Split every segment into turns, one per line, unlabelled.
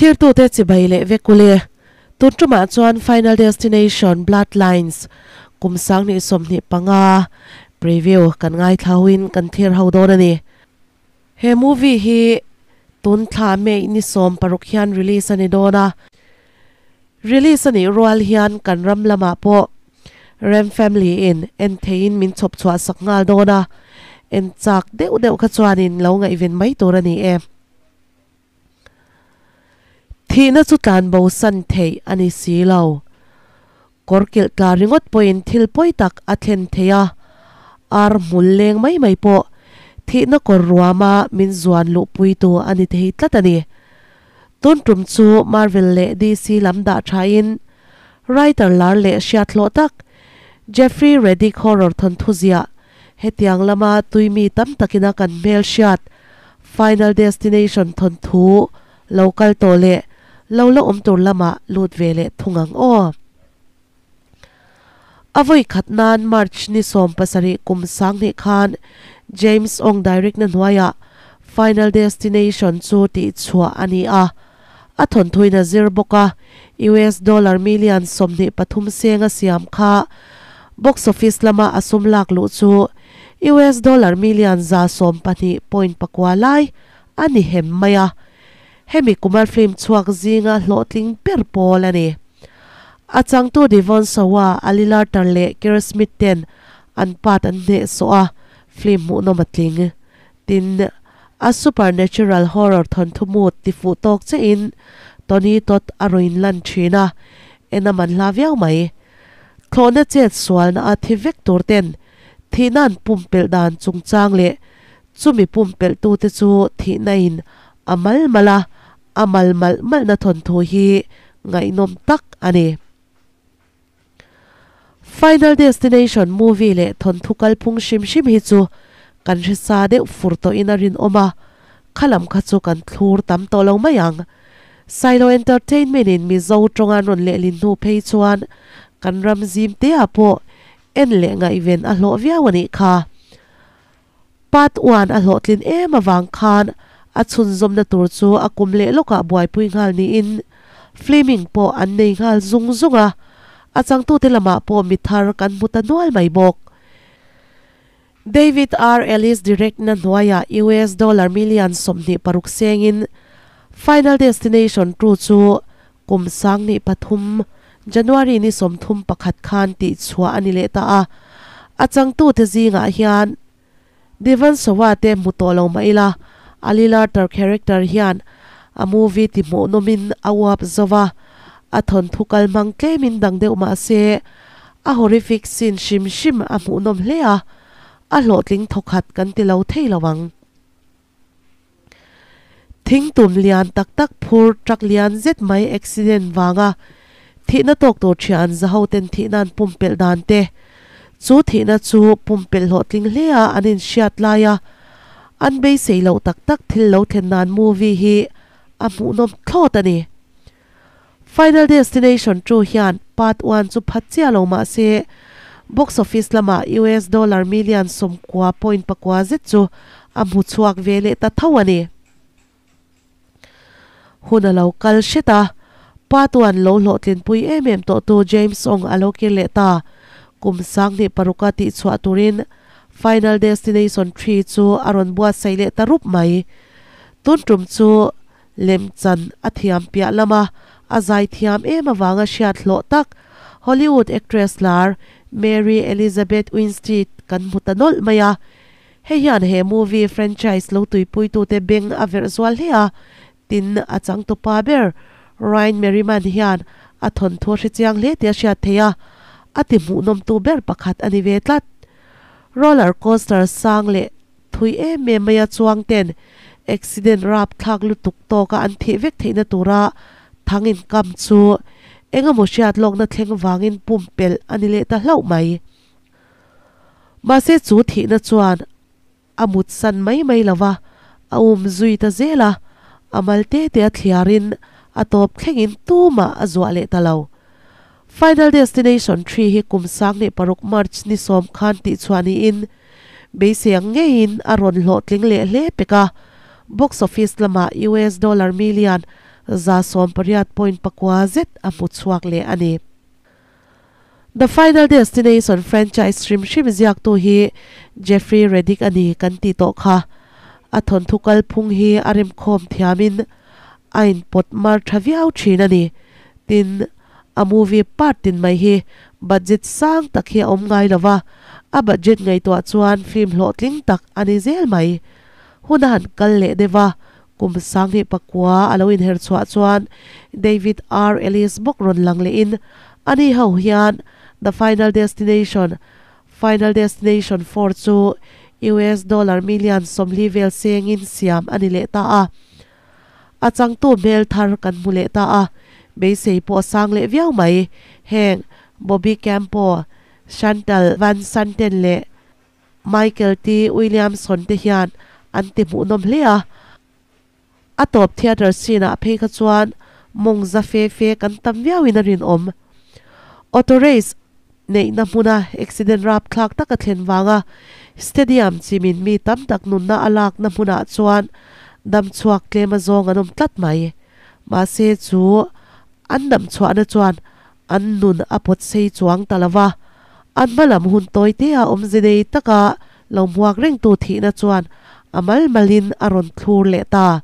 Thirtute chibai leh vek ule. Tun tumah chuan Final Destination Bloodlines kum 2025 preview kan ngaithla hoin kan thlir ho dawn a ni. He movie hi tun thla May ni 16 hian release a ni dawn a. Release a nih rual hian kan ram lamah pawh Rem Family in en theiin min chhawp chhuah sak nghal dawn a, en chak deuh deuh kha chuanin lo ngaihven mai tur a ni e. Thihna chu tlan bo san theih a ni si lo. Kawr kilh tla ringawt pawhin thil pawi tak a thlen thei a, ar hmul leng mai mai pawh thihna kawr ruama min zuan luhpuitu a ni thei tlat a ni. Tun tum chu Marvel leh DC lam dah thain writer lar leh hriat hlawh tak Jeffrey Reddick horror thawnthu ziah hetiang lama tuimi tam takina kan hmel hriat Final Destination thawnthu lo kal tawh leh lo la awm tur lamah lut ve leh thung ang aw. A vawi khat nan March ni 17 kum 2000 khan James Ong direct na hnuaiah Final Destination chu tih chhuah a ni a. A thawnthuin a zir bawk a, US dollar million 23 seng a siam kha box office lama a sum lak luh chu US dollar million 112.9 lai a ni hem mai a. Hemi kumar film chhuak zinga hlawhtling ber pawl a ni. A changtu Devon Sawa, Ali Larter leh Kira Smith ten an part an hneh sawh a, film hmuhnawm a tling. Tin, a supernatural horror thawnthu mood tifuh tawk chein Tony Todd a rawn lan thin a, en a man hla viau mai. Thlawhna chet sualna a thi vek tur ten thihna an pumpelh dan chungchang leh chumi pumpelh tute chu thihna in a mal mal a, a mal malh malhna thawnthu hi ngaihnawm tak a ni. Final Destination movie leh thawnthu kalphung hrim hrim hi chu kan hre sa deuh fur tawhin a rinawm a, khalam kha chu kan thlur tam tawh lo mai ang. Silo Entertainment in Mizo tawnga rawn lehlin hnu phei chuan kan ram zim te ah pawh en leh ngaihven a hlawh viau a nih kha. Part 1 a hlawhtlin em avang khan a chhunzawmna tur chu a kum leh lawkah buaipui nghal niin filming pawh an nei nghal zung zung a, a changtute lamah pawh mi thar kan hmu ta nual mai bawk. David R. Ellis direct na hnuaiah US dollar million 26 sengin Final Destination 2 chu kum 2003 January ni 31 khan tih chhuah a ni leh ta a. A changtute zingah hian Devon Sawa te hmu tawh lo mai ila, Ali Larter character hian a movie ti hmuhnawmin a uap zova, a thawnthu kal hmang tlemin dang deuh mah se a horrific scene hrim hrim a hmuhnawm hle a, a hlawhtling thawkhat kan ti lo thei lo ang. Thing tum lian tak tak phur truck lian zet mai accident wanga thihna tawk tur thian zaho ten thihna an pumpelh dan te chu thihna chu pumpelh hlawhtling hle a an inhriat laia an beisei loh tak tak thil lo thlen nan movie hi a hmuhnawm thlawt a ni. Final Destination 2 hian part 1 chu phat chiah lo mah se box office lama US dollar million 90.9 zet chu a hmu chhuak ve leh ta tho a ni. Hun a lo kal hret a, part 1 lo hlawhtlin pui em em tawh tu James Ong a lo kir leh ta. Kum 2006 tih chhuah turin Final Destination 3 chu a rawn buatsaih leh ta rup mai. Tun tum chu lem chan a thiam piah lama a zai thiam em awanga hriat hlawh tak Hollywood actress lar Mary Elizabeth Winstead kan hmu ta nawlh mai a. Hei hian he movie franchise lo tuipuitute beng a verh zual hle a, tin a changtupa ber Ryan Merriman hian a thawnthu a hre chiang hle tih a hriat thei a, a ti hmuhnawmtu ber pakhat a ni ve tlat. Roller coaster sang leh thui em em mai a chuang ten accident rap thlak lutuk tawka an thih vek theihna tura thangin kam chu engemaw hriat lawkna thleng wangin pumpelh a ni leh ta hlauh mai. Mahse chu thihna chuan a mut san mai mai lova, a um zui ta zel a, a mal te te a thliarin a tawp thlengin tumah a zuah leh ta lo. Final Destination 3 hi kum 2006 March ni 10 khan tih chhuah niin beisei ang ngeiin a rawn hlawhtling leh hle pek a, box office lama US dollar million 18.9 zet a hmu chhuak leh a ni. The Final Destination franchise hrim hrim ziaktu hi Jeffrey Reddick a ni kan tih tawh kha. A thawnthu kalphung hi a remkhawm thiamin a inpawt mar tha viau thin a ni. Tin, a movie part tin mai hi budget sang tak hi a awm ngai lo va, a budget ngaihtuah chuan film hlawhtling tak a ni zel mai. Hun a han kal leh deuh a, kum 2009 a lo inher chhuah chuan David R. Ellis bawk rawn lang lehin ani ho hian The Final Destination, Final Destination 4 chu US dollar million 40 vel sengin siam a ni leh ta a. A changtu hmel thar kan hmu leh ta a, beisei pawh a sang leh viau mai. Heng Bobby Campo, Chantal Van Santen leh Michael T. Williamson te hian an ti hmuhnawm hle a. A tawp theatre scene ah phei kha chuan mawng za fe fe kan tam viauin a rinawm. Auto race neihna hmuna accident rapthlak taka thlen vanga stadium chimin mi tam tak nunna a lakna hmunah chuan damchhuak tlem azawng an awm tlat mai. Mahse chu an damchhuahna chuan an nun a pawt sei chuang ta lo va, an hmalam hun tawi te a awmze nei taka lo hmuak rengtu thihna chuan a mal malin a rawn thlur leh ta,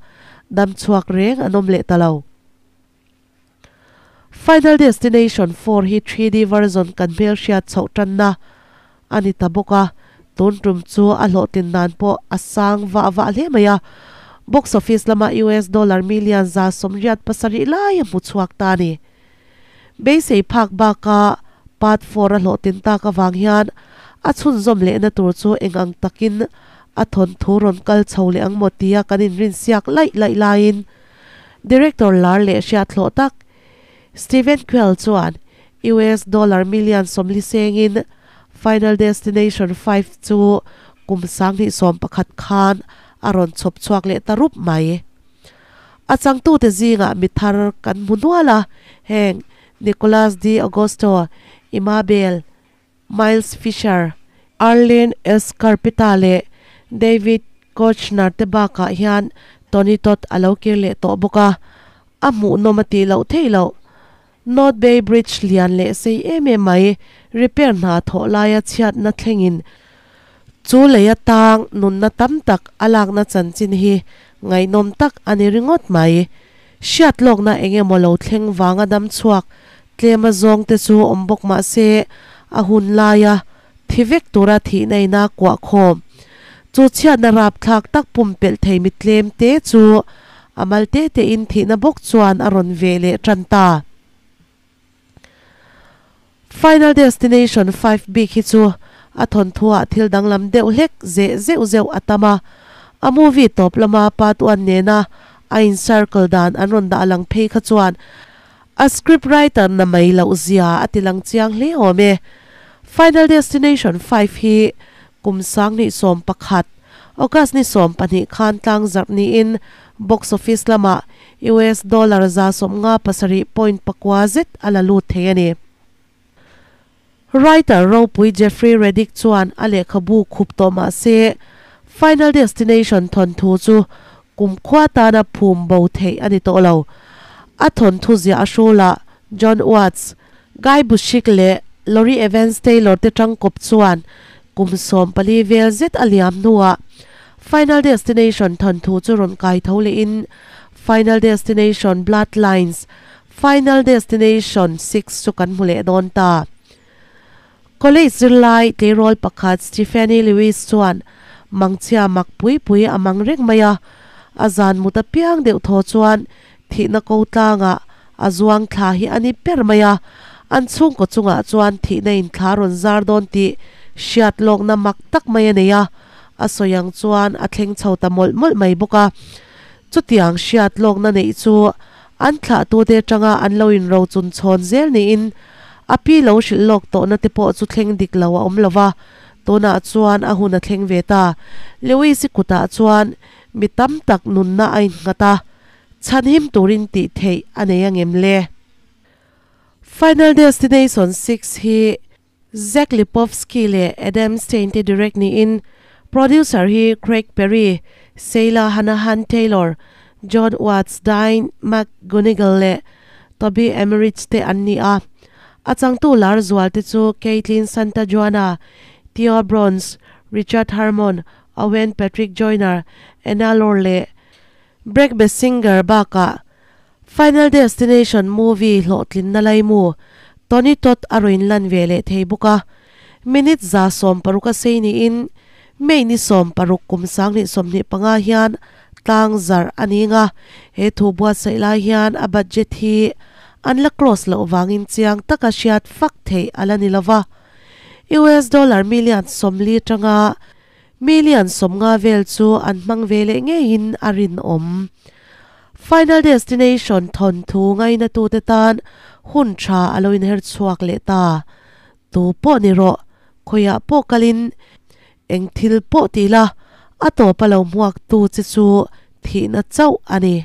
damchhuak reng an awm leh ta lo. Final Destination 4 hi 3D version kan hmelhriat chhoh tanna a ni ta bawk a, tun tum chu a hlawhtlin dan pawh a sang vah vah hle mai a, box office lama US dollar million 187 lai a hmu chhuak ta a ni. Beisei phak baka part 4 a hlawhtlin tak avang hian a chhunzawm lehna tur chu eng ang takin a thawnthu rawn kal chho leh ang maw tia kan inrinsiak laih laih laiin Director lar leh hriat hlawh tak Steven Quell chuan US dollar million 40 sengin Final Destination 5 chu kum 2011 khan a rawn chhawp chhuak leh ta rup mai. A changtute zingah mi thar kan hmu nual a, heng Nicholas D'Agosto, Imabel, Miles Fisher, Arlene Escarpita leh David Koechner te bakah hian Tony Todd a lo kir leh tawh bawk a, a hmuhnawm a tih loh theih loh. North Bay Bridge lian leh sei em em mai repair hna thawh laia chhiatna thlengin chu lei atang nunna tam tak a lakna chanchin hi ngaihnawm tak a ni ringawt mai. Hriat lawkna eng emaw lo thleng vanga dam chhuak tlem a zawng te chu awm bawk mah se a hun laia thi vek tura thihna ina kuah khawm chu chhiatna rapthlak tak pumpelh thei mi tlem te chu a mal te te in thihna bawk chuan a rawn ve leh tan ta. Final Destination 5 bik hi chu a thawnthuah thil danglam deuh hlek zeh zeuh zeuh a tam a, a movie tawp lama part 1 nena a in circle dan an rawn dah lang phei kha chuan a script writer na mai loh zia a ti lang chiang hle awm e. Final Destination 5 hi kum 2011 August ni 12 khan tlang zarh niin box office lama US dollar 57.9 zet a la lut thei a ni. Writer ropui Jeffrey Reddick chuan a lehkhabu khup tawh mah se Final Destination thawnthu chu kum khua tana phum bo theih a ni tawh lo. A thawnthu ziah a hrulah John Watts, Guy Busick leh Laurie Evans Taylor te tangkawp chuan kum 14 vel zet a liam hnuah Final Destination thawnthu chu rawn kai tho lehin Final Destination Bloodlines, Final Destination 6 chu kan hmu leh dawn ta. College zirlai tleirawl pakhat Stephanie Lewis chuan mangchhia mak pui pui a mang reng mai a, a zan mut apiang deuh thaw chuan thihna ko tlangah a zuang thla hi a ni ber mai a, an chhungkaw chungah chuan thihna in thla rawn zar dawn tih hriat lawkna mak tak mai a nei a, a sawi ang chuan a thleng chho ta mawlh mawlh mai bawk a. Chutiang hriat lawkna neih chu an thlahtute atanga an lo inro chun chhawn zel niin a pi lo hrilh lawk tawhna te pawh chu thleng dik lo a awm lo va, tunah chuan a hun a thleng ve ta. Lewis-i kutah chuan mi tam tak nunna a innghat a, chhanhim turin tih theih a nei angem le? Final Destination 6 hi Zach Lipovsky leh Adam Stein te direct niin producer hi Craig Perry, Sheila Hanahan Taylor, Jon Watts, Dyne McGonigal leh Toby Emmerich te an ni a. A changtu lar zual te chu Kaitlyn Santajuana, Theo Bronze, Richard Harmon, Owen Patrick Joyner, Anna Lore leh Brec Bassinger bakah Final Destination movie hlawhtlinna laimu Tony Todd a rawn lan ve leh thei bawk a. Minute 160 a sei niin May ni 16 kum 2025 hian tlang zarh a ni nga. He thu buatsaih lai hian a budget hi an la close loh vangin chiang taka hriat fak theih a la ni lova. US dollar million 40 atanga million 50 vel chu an hmang ve leh ngeiin a rinawm. Final Destination thawnthu ngainatute tan hun tha a lo inher chhuak leh ta. Tu pawh ni rawh, khawiah pawh kalin eng thil pawh ti la, a tawpa lo hmuaktu che chu thihna chauh a ni.